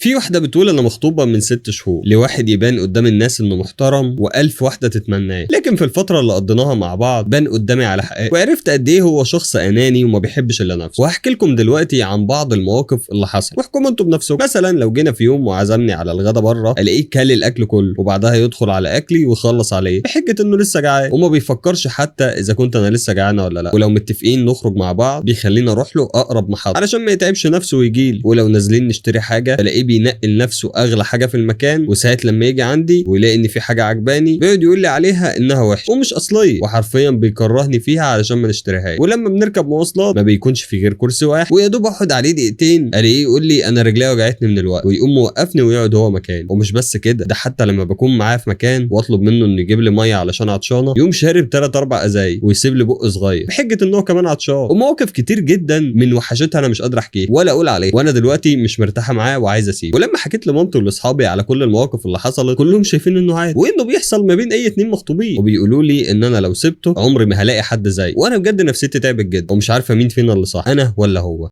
في واحدة بتقول انا مخطوبه من 6 شهور لواحد يبان قدام الناس انه محترم والف واحدة تتمناه، لكن في الفترة اللي قضيناها مع بعض بان قدامي على حقيقته وعرفت قد ايه هو شخص اناني وما بيحبش الا نفسه. وهحكي لكم دلوقتي عن بعض المواقف اللي حصلت واحكموا انتوا بنفسكم. مثلا لو جينا في يوم وعزمني على الغدا بره الاقيه كل الاكل كله وبعدها يدخل على اكلي ويخلص عليه بحجة انه لسه جعان وما بيفكرش حتى اذا كنت انا لسه جعانة ولا لا. ولو متفقين نخرج مع بعض بيخلينا اروح له اقرب محطة علشان ما يتعبش نفسه ويجيلي. ولو نازلين نشتري حاجة الاقيه بينقي لنفسه اغلى حاجة في المكان، وساعات لما يجي عندي ويلاقي ان في حاجة عجباني بيقعد يقول لي عليها انها وحشة ومش اصلية وحرفيا بيكرهني فيها علشان ما نشتريهاش. ولما بنركب مواصلات ما بيكونش في غير كرسي واحد ويا دوب اقعد عليه دقيقتين الاقيه يقول لي انا رجلي وجعتني من الوقت ويقوم موقفني ويقعد هو مكاني. ومش بس كده، ده حتى لما بكون معاه في مكان واطلب منه انه يجيب لي مية علشان عطشانة يقوم شارب 3 4 ازايز ويسيب لي بق صغير بحجة ان هو كمان عطشان. ومواقف كتير جدا من وحشتها انا مش قادر احكيها ولا اقول عليه، وانا دلوقتي مش مرتاحة معاه وعايز اسيبه. ولما حكيت لمامتي ولاصحابي على كل المواقف اللي حصلت كلهم شايفين انه عادي وانه بيحصل ما بين اي اتنين مخطوبين، وبيقولوا لي ان انا لو سبته عمري ما هلاقي حد زيه. وانا بجد نفسيتي تعبت جدا ومش عارفه مين فينا اللي صح، انا ولا هو.